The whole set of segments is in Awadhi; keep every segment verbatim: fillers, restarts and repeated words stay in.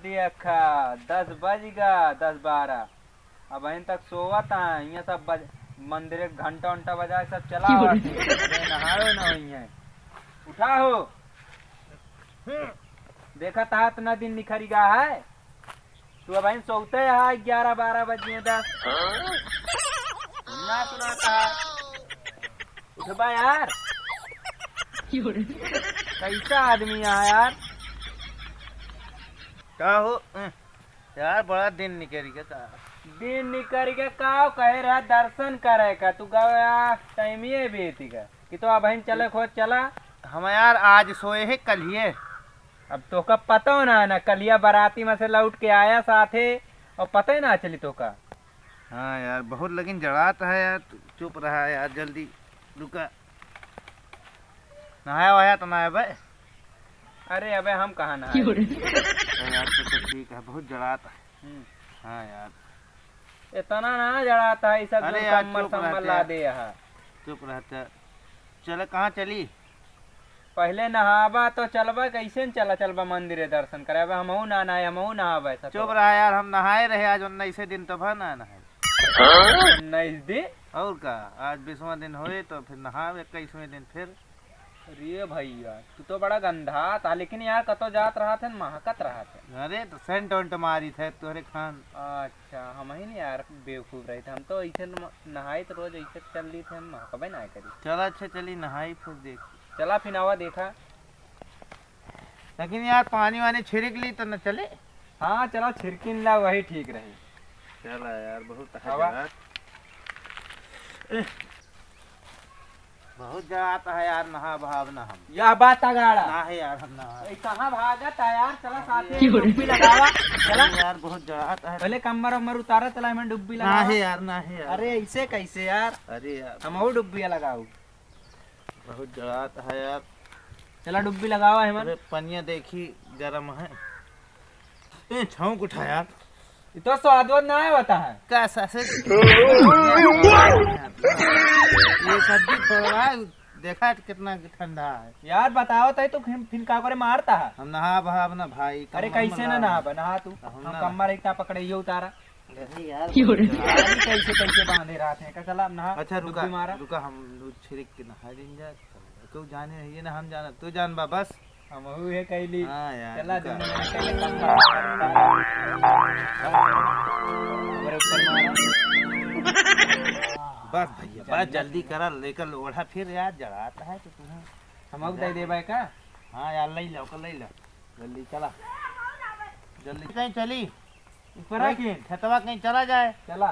देखा, दस बज गा, दस बारह, अबहिन तक सोवत हैं। हियाँ सब बज-, मंदिर एक घंटा उंटा बजा के सब चला आवत हैं। अबे नहायो न होइहैं। उठा हो। देखत हा, इतना दिन निखरि गा है। तू अबहिन सोवते हा, ग्यारह बारह बजिहैं, दस। ना सुनाता है। उठबा यार। कैसा आदमी है यार? का हो? अ, यार, बड़ा दिन निकरि गा का? दिन निकरि गा का? कहे रहा दर्शन करे का, तू गवा, टाइम ये बीति गा कि तो अबहिन चले खो चला। हम यार आज सोए हैं कलिए। अब तोका पता हो ना, ना कलिया बराती में से लौट के आया साथे, और पता ही ना चली तोका। हाँ यार, बहुत लेकिन जड़ात है यार, तू चुप रहा यार, जल्दी रुका। नहाया वहाया तो ना है बे? अरे अबे हम कहाँ नहाए? अरे यार, तो, तो ठीक है, बहुत जड़ात है। हम्म। हाँ यार। इतना ना जड़ात है, ई सब अरे जोन यार, कम्मर चुप रहा सम्मर ला यार। दे है। चुप रहा। चले, कहाँ चली? पहिले नहाबा तो चलबा, कैसे न चला, चलबा मंदिरे दर्शन करे। अब हमहू ना नहाए, हमहू नहाबे सब। चुप रहा यार, हम नहाए रहे आज उन्नीसे दिन, तब ना नहाए। उन्नीस दिन? और का, आज बीसवाँ दिन होए तो फिर नहाब इक्कीसवें दिन फिर। अरे भैया, तू तो बड़ा गंधात हा, लेकिन यार कतो जात रहत है, महकत रहत है। अरे तो सेंट वेंट मारित है तोहरे खान। अच्छा, हमही न यार बेवकूफ रहित, हम तो ऐसे न-, नहाइत रोज ऐसे चल ली थे, हम महकबे ना करी। चला अच्छा चली नहाई फिर देख। चला फिर आवा देखा। लेकिन यार पानी वानी छिड़क ली तो न चले? हाँ चला छिड़किन ला वही ठीक रही। चला यार बहुत आवा। हजात। बहुत जड़ात है यार, नहा बहाव ना हम। यह बात अगाड़ा। ना है यार, हम ना। ए, कहाँ भागत है यार? चला साथे डुब्बी लगावा। चला। अरे यार, बहुत जड़ात है। पहले कम्मर उम्मर उतारा, चला हमें डुब्बी ना लगावा। है यार, ना है यार। अरे ऐसे कैसे यार? अरे यार। हमहू डुब्बिया लगाऊ। बहुत जड़ात है यार। चला डुब्बी लगावा हमें। अरे पनिया देखी गरम है। ए, छौंक उठा यार। ये तो स्वाद वाद ना है, बता है। का सासे? ये सब्जी थोड़ा देखा कितना ठंडा है। यार बताओ तो, तू फिर, फिर का करे मारता है? हम नहा बहाब ना भाई, अरे कमर कैसे में ना लाग नहा बा, नहा तू। हम हम ना कमर इतना पकड़े, ये उतारा। अरे यार, अरे कैसे, कैसे बांधे रहते हैं, का चला अब नहा, अच्छा, रुका, डुबकी मारा। रुका, हम दूध छिड़क के नहा दिन जा। क्यों जाने है ये ना हम जाना, तू जान बा बस। हम हुए कैली। हाँ यार, चला रुका। दुनिया के काम। हमारे ऊपर मारा। बस भैया, बस जल्दी करा, लेकर ओढ़ा फिर यार, जड़ाता है तो तुम्हें। हम दे देबा का? हाँ यार, ले लो, ले लो। जल्दी चला। जल्दी कहीं चली। ऊपर आ के? खेतवा कहीं चला जाए। चला।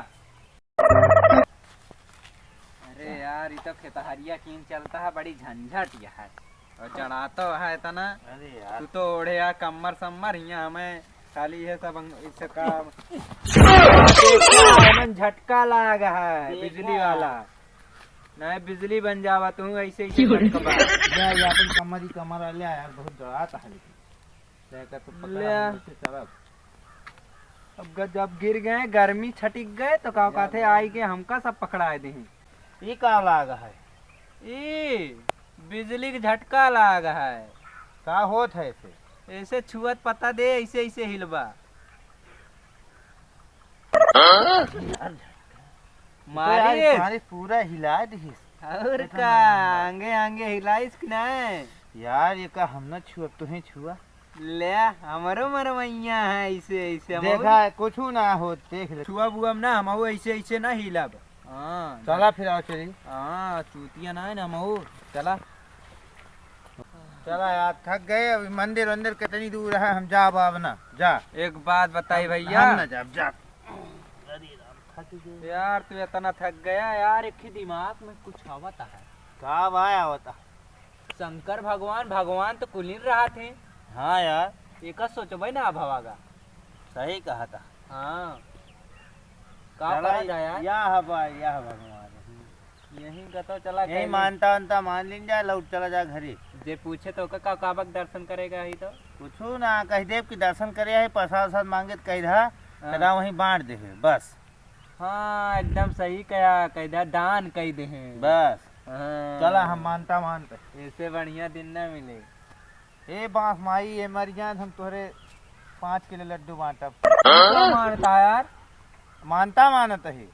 अरे यार, ये तो खेतहरिया कीन चलता है, बड़ी झंझट यार। और जड़ातो है इतना। अरे यार। तू तो ओढ़े यार कम्मर सम्मर, हियाँ हमें खाली ये सब अंग-, इससे का हमें झटका लाग है, बिजली वाला। नहीं, बिजली बन जावा तू, ऐसे, ऐसे क्यों रे? झटका बा। ले, ये अपन कमर ही कमर ले यार, बहुत जड़ात है लेकिन। देखा तो पकड़ा ले। हम ऐसे चलब। अब ग-, जब गिर गए, गर्मी छटिक गए, तो का कहते, आई के हमका सब पकड़ाए दे। ई का लाग है? ई बिजली के झटका लाग है। का होत है ऐसे? ऐसे छुअत पता दे, ऐसे, ऐसे हिलबा। मारे। तो यार, मारे पूरा हिला दिहिस। और देखो का, ना। आंगे, आंगे हिलाइस कि नहीं? यार, ये का हम ना छुअब, तुहें छुआ। ले, हमरो मरवैया है, ऐसे, ऐसे, हम देखा, और कुछ ना हो, देख ले। छुअब उअब ना, हम ऐसे, ऐसे ना हिलब। हाँ, चला फिर आओ चली। हाँ, चूतिया ना है ना, हम चला। चला यार, थक गए। अभी मंदिर वंदिर कितनी दूर है, हम जाब अब ना, जा। एक बात बताई हम, भैया। हम ना जाब, जा। अरे राम, थक गए। यार, तू इतना थक गया यार, एक ही दिमाग में कुछ आवता है। का भाई आवता? शंकर भगवान, भगवान तो कुलीन रहा थे। हाँ यार। एका सोचबे ना भवागा। सही कहा था। हाँ। का चला, करा जाए यार? या हवा, या भगवान। यहीं का तो चला यही कहीं। मानता वानता मान लीन जाए, लौट चला जाए घरे। जे पूछे तो का, का, काबक दर्शन करेगा ही तो? कुछू ना, कह देब कि दर्शन करे है, प्रसाद वसाद मांगे तो कह दहा, हाँ। कदा वहीं बांट दे है, बस। हाँ, एकदम सही कहा, कह दहा, दान कह दे हैं। बस। हाँ। चला, हम मानता मानते। इससे बढ़िया दिन ना मिले। ए बांस माई, ये मर जाए, हम तोहरे पाँच किलो लड्डू बांटब। क्या मानता है यार? मानता मानत है।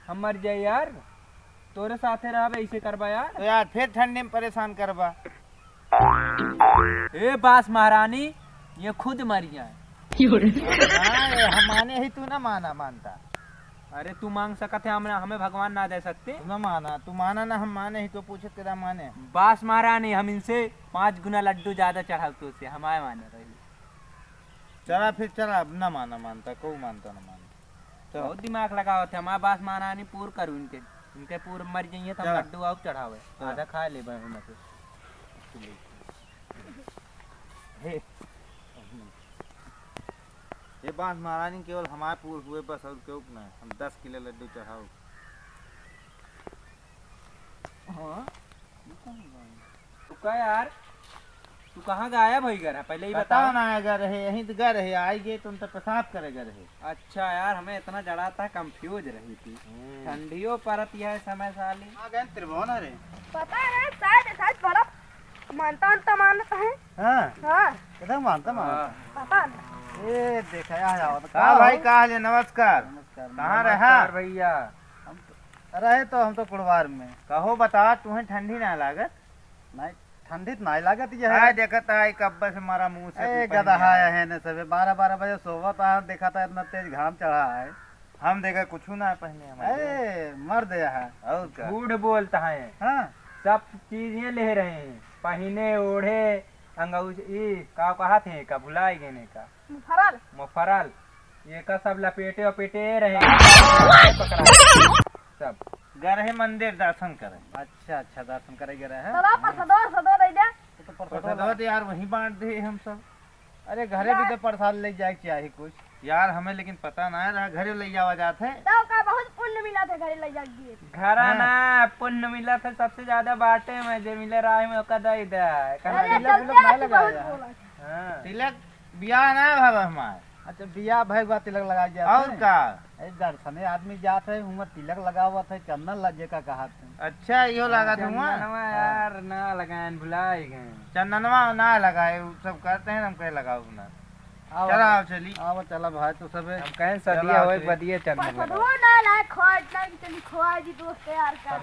हम मर जाए यार, तोरे साथे रहबे, ऐसे करबा यार। तो यार, फिर ठंडी में परेशान करबा। ए बांस महारानी, ये खुद मर जाए। हाँ, ये हम माने ही, तू ना माना, मानता। अरे, तू मांग सकत है, हम, हमें भगवान ना दे सकते। तू ना माना, तू माना ना, हम माने ही, तो पूछत के ना माने। बांस महारानी, हम इनसे पाँच गुना लड्डू ज्यादा चढ़ावत है, हमारे माने रही। चला फिर, चला, अब ना माना, मानता, को मानता ना मानता। चला। बहुत दिमाग लगावत है, हमारे बांस महारानी पूर करू इनके, इनके पूर मर जाइए तो हम चला। लड्डू आउर चढ़ावे, चला। आधा खा लेबे हम से। हे, ये बांस महारानी केवल हमारे पूर हुए बस, और केहू के ना। हम दस किलो लड्डू चढ़ाओ। हाँ, रुका यार, तू कहाँ गायब होई गा रहा? पहले ही पता बता। ना, गा रहे, यहीं तो गा रहे, आई गए तुम तो पेशाब करे गा रहे। अच्छा यार, हमें इतना जड़ा था, confuse रही थी। हम्म। ठंडियों परत यह समय साली। आ गए त्रिभुवन रे। पता है, शायद, शायद भला मानता, मानता मानत है। हाँ। हाँ। एकदम मानता, मानता। हाँ। पता ना। ए, देखा, यहाँ आओ तो का का भाई, हो? का हाल है? नमस्कार। नमस्कार। कहाँ रहा? नमस्कार भैया। हम तो, रहे तो हम तो कुड़वार में। कहो बता, तुम्हें ठंडी ना लागत? नहीं, ठंडी तो नहीं लागत ये है। आय देखत है, कब्बे से मारा मुंह से ए, भी पहने गदहा आया। है ने सबे, बारह बारह बजे सोवत है, देखा था इतना तेज घाम चढ़ा है। हम देखा कुछ ना पहने हमारे। ए, मर्द यहाँ। और का? झूठ बोलता है। हाँ। सब चीजें ले रहे हैं, पहिने, ओढ़े, अंगौछ-, ई, का कहत हैं, का भुलाई गए ने का? मुफरल। मुफरल। ये का सब लपेटे वपेटे रहे हैं। पकड़ा। सब। गए रहे मंदिर दर्शन करे। अच्छा, अच्छा, दर्शन करे गए रहे। सदा पर सदो, सदो दे दे। तो प्रसाद प्रसाद तो यार वहीं बांट दे हम सब। अरे घरे भी यार। तो प्रसाद ले जाए के चाही कुछ। यार हमें लेकिन पता ना है रहा, घरे ले जावा जात है। तो का बहुत पुण्य मिला था घरे ले जाके। घरा हाँ। ना पुण्य मिला था, सबसे ज्यादा बाटे में जे मिले राह में ओका दे दे। अरे तिलक विलक चलते ना आज लगाया। बहुत बोला। हाँ। तिलक बियाह ना भवा हमार। अच्छा, बियाह भइल बा, तिलक लगा जात और है। का? ए, दर्शने आदमी जात है, हुआं तिलक लगावत है, चंदन ला जेका कहत है। अच्छा, इहो हाँ, लागत हुआं? चंदनवा हाँ। यार, ना लगाएन, भुलाई गए। चंदनवा ना लगाए, उ सब कहते हैं, हम कहे लगाओ ना। आओ, चला, आओ। आओ, चली। आओ, चला भाई, तू सबे। हम कहें, चला, सदिया आओ, होए, चली। बदिये चंदन पर लगाओ। सदवा ना लाए, खोज ना कि चली खोआ जी, दोस्त यार का।